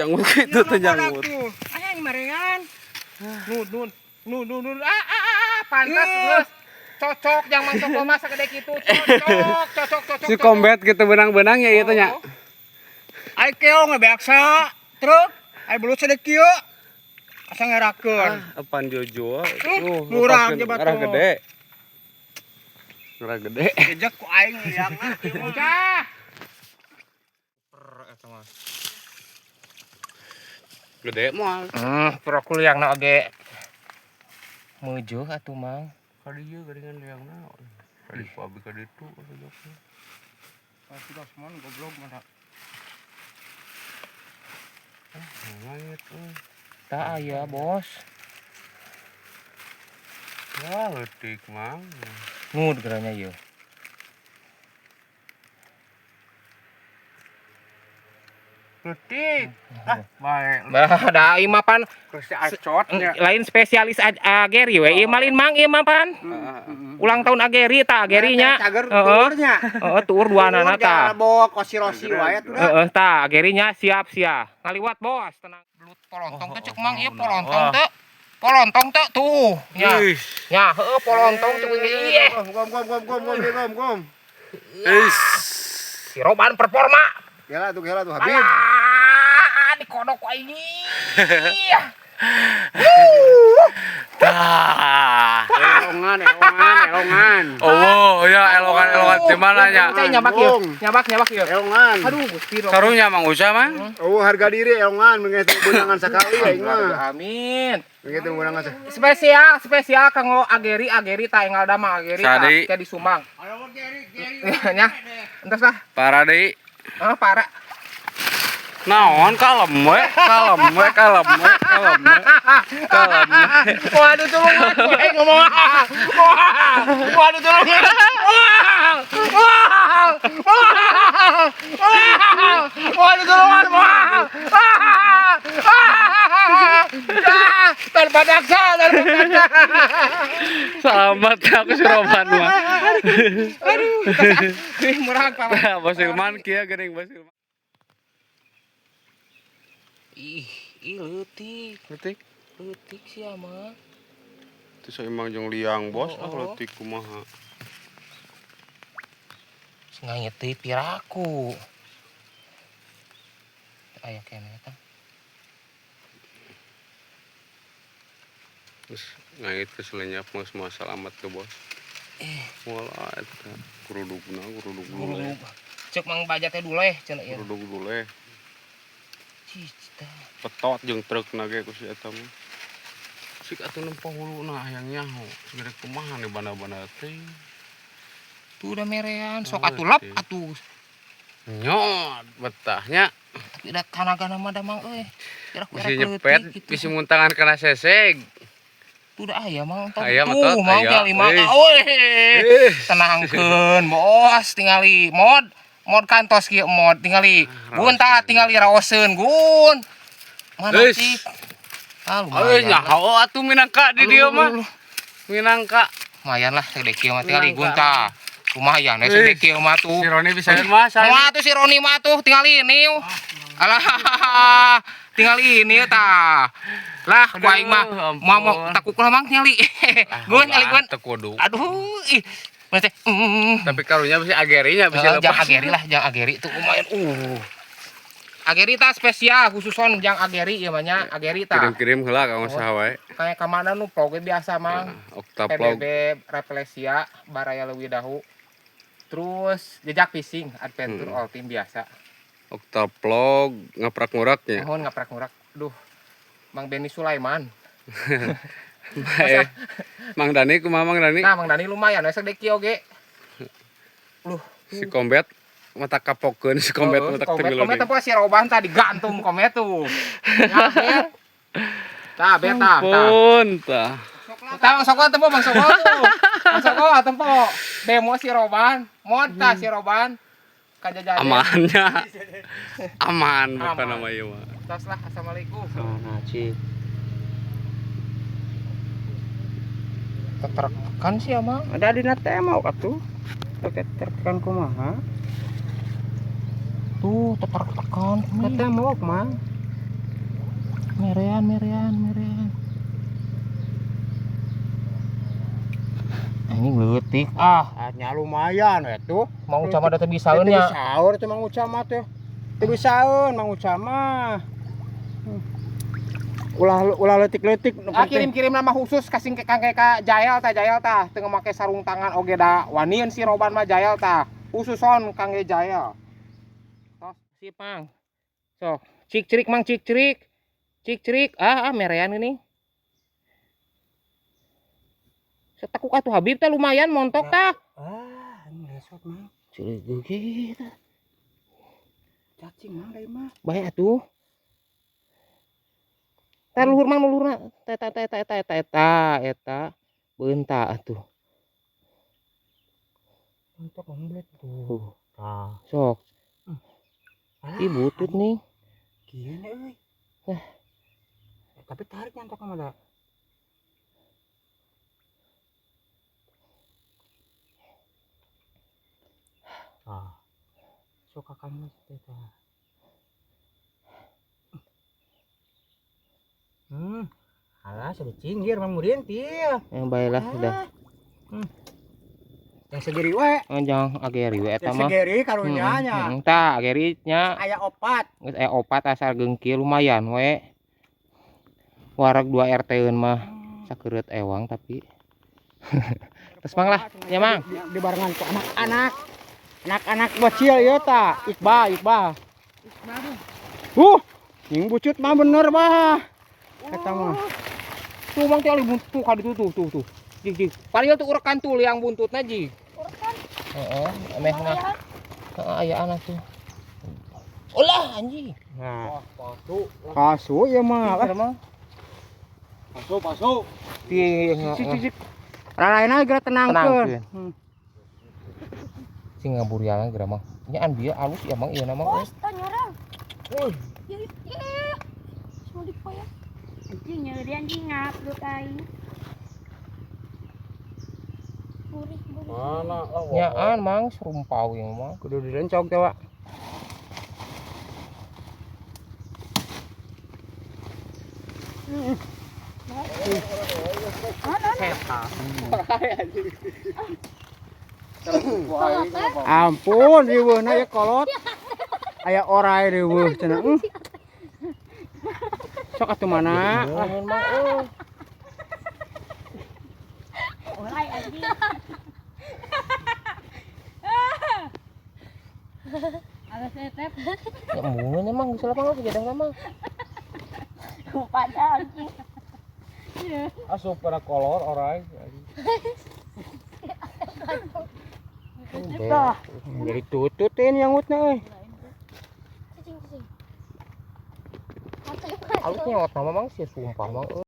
Janggut kitu teh janggut. Aya yang marengan. Nun nun nun nun nun ah ah ah pantas geus. Cocok jang Mang Soko mah sagede kitu. Cocok, cocok, cocok. Si kombet gitu benang-benang ya ieu teh nya. Ai keong biasa truk, ai belut sedek kieu. Asa ngerakeun. Ah, apaan Jojo? Murah aja batu. Ngarah gede. Ngarah gede. Jejak ku aing liangna kieu mah. Cah. Gede moal. Piraku liangna oge. Meujuh atuh Mang. Ka dieu geuningan liangna. Ka ditu abi ka ditu atuh. Pasti Osman goblok mana. Langit euy. Tah aya, Bos. Wah, leutik Mang. Nud geranya ieu. Leutik. Ah, bae. Bah, da ieu mah pan Terus si acot nya. lain spesialis Ageri we. Ieu mah lain Mang, ieu mah pan. Ulang tahun Ageri tah Ageri nya. Cager Heeh. tuurnya. Heeh, tuur duanana tah. Bawa kosi-rosi wae tuh. Heeh, tah Ageri nya siap sia. Ngaliwat Bos, tenang. Belut polontong teh cek Mang ieu polontong teh. Polontong teh tuh. Nya. Nya, heueuh polontong cek ieu. Gom gom gom gom gom gom gom. Is. Si Roban performa. Gela tuh Habib. Alah, dikodok ku aing. Tah. Elongan, elongan, elongan. Oh, ya elokan-elokan di mana nya? Saya nyabak ieu. Nyabak, nyabak ieu. Elongan. Aduh, Gusti Rob. Karunya Mang Usa mah. Oh, harga diri elongan begitu benangan sekali aing mah. Amin. Begitu benangan sekali. Spesial, spesial kanggo Ageri, Ageri ta enggal damang Ageri ta Sadi. ke di Sumbang. Nya. Entos lah. Para deui. Ah, para. Naon kalem we, kalem we, kalem we, kalem we. Kalem we. Waduh tulungan, eh ngomong. Wah, waduh tulungan. Wah, wah, wah, wah, waduh tulungan. Wah, wah, wah, tanpa daksa, tanpa daksa. Selamat aku si Roman mah. Aduh, ih murah Pak. Bos Ilman kieu geuning Bos Ilman. Ih, ih leutik, Leutik. leutik sia mah. Itu emang jeung liang bos, ah Oh. leutik kumaha. Ngayet teh piraku. Aya keneh tah. Terus ngait ke selenyap geus moal salamat ke bos. Moal eta kurudugna kurudug duleh. Cek Mang Baja teh duleh cenah ieu. Kurudug duleh. Cicita. Petot jeung trukna ge ku si eta mah. Sik atuh nempo huluna hayang nyaho. Segede kumaha nih banda-banda teh. Tuh udah merean sok atuh lep atuh. Nyot betahnya. Tapi da tanagana mah da Mang euy. Kira-kira Bisi nyepet, bisi muntangan kana seseg. Tuh udah aya Mang. Aya mah tuh tot, Mang aya. tinggal lima. Ih. Euy. Tenangkeun bos tingali mod. Mod kantos kieu mod tingali. Gun tah tingali raoseun gun. Mana sih? Ah Euy lumayan. nyaho atuh minangka di dieu mah. Minangka. Lumayan lah segede kieu mah tingali gun tah. Lumayan we segede kieu mah tuh. Si Roni bisa mah Mah tuh si Roni mah tuh tingali ini. Alah, tingali ini tah. Lah, ku aing mah mau takuk lah Mang tingali. Gun tingali gun. Teu kudu. Aduh, ih. Teh. Tapi karunya bisa agerinya bisa lepas. Jangan ageri lah, jangan ageri tuh lumayan. Ageri tah spesial khususon jang ageri ieu mah nya, ageri tah. Kirim-kirim heula ka saha wae. Kayak ka mana nu vlog biasa Mang. Okta vlog. PBB Refleksia Baraya Leuwi Dahu. Terus jejak fishing adventure all team biasa. Okta vlog ngaprak-nguraknya. Mohon ngaprak-ngurak. Duh. Mang Benny Sulaiman. Mang Dani kumaha Mang Dani? Nah, Mang Dani lumayan we segede kieu oge. Luh, Si Kombet mata kapokeun si Kombet mata Kombet, teu Kombet apa si Roban tadi gantung Kombet tuh. Ya, Bet. Tah, Bet tah, tah. Ampun tah. Tah Mang Soko tempo Mang Soko tuh. Mang Soko tempo. Demo si Roban, mod tah si Roban. Kajajadan. Amannya. Aman bukan Aman. nama ieu mah. Tos lah, assalamualaikum. Nah, cik. Tertekan sih emang. Ada dina teh mau atuh. Tertekan kumaha? Tuh, tertekan. Teh mau Mang. Merean, merean, merean. Ini leutik ah. Ah, nya lumayan we tuh. Mang Uca mah da teu bisaeun Teu nya. Bisaeur teh Mang Uca mah teh. Teu bisaeun Mang Uca mah. Ulah ulah leutik-leutik nu Ah, penting. kirim-kirim nama khusus kasing ke Kang ka Jael ta, Jael ta, teu make sarung tangan oge da wanian si Roban mah Jael ta. Khususon Kang Jael. Tos sip Mang. Sok, cik cerik Mang, cik cerik. Cik cerik. Ah, ah merean ini. Setekuk atuh Habib teh lumayan montok tah. Ah, ini lesot Mang. Cerik gitu. Cacing Mang deui mah. Bae atuh. Tah luhur Mang, luhurna. Eta eta eta eta eta eta eta. Beunta atuh. Untuk komplit tuh. Tuh. Tah. Sok. Ah, Ih butut nih. Kieu euy. Eh. Eh, tapi tarik nyantok mah da. Ah. Sok kakak mah teh tah. Alah, sudah cinggir Mang Murin til. Yang baiklah sudah. Yang segeri we. Oh, jangan ageri we eta Yang mah. segeri karunya nya. Tah ageri nya Aya opat. geus aya opat asal gengkil lumayan we. Wareg 2 RT-eun mah sakeureut ewang tapi. Terus Mang lah, ya Mang. Di barengan ku anak-anak. Anak-anak bocil ieu ta, Iqbal, Iqbal. Yang bucut mah bener bah. Eta mah. Tuh Mang teh buntut tuh ka ditu tuh tuh tuh. Jig jig. Padahal tuh urekan tuh liang buntutna jig. Urekan. Heeh, emeh mah. Heeh, ayaan atuh. Olah anjing. Nah. Palsu ya mah. Bener, Mang. Masuk, masuk. Ti Cik cik cik. Raraina geura tenangkeun. Tenangkeun. Sing ngaburialan geura Mang. Nya an bieu alus ya Mang ieu na Mang. Oh, nyorang. Ya, ya. Semua dipoyak. Anjing nyeri anjing ngaplut aing. Gurih, gurih. Mana lah. Nyaan Mang serumpau yang mah. Kudu direncog teh, Wak. Ampun, riweuhna ya kolot. Aya orai riweuh cenah. Sok atuh mana? Mun Mang euy. Orai anjing. Alas etep. Ya embungeun emang geus lapang lah jadah mah. Pada anjing. Asup pada kolor orai. Tah, jadi tutut ini yang utna euy. Cicing, cicing. Alus nyot nama Mang sih sumpah Mang.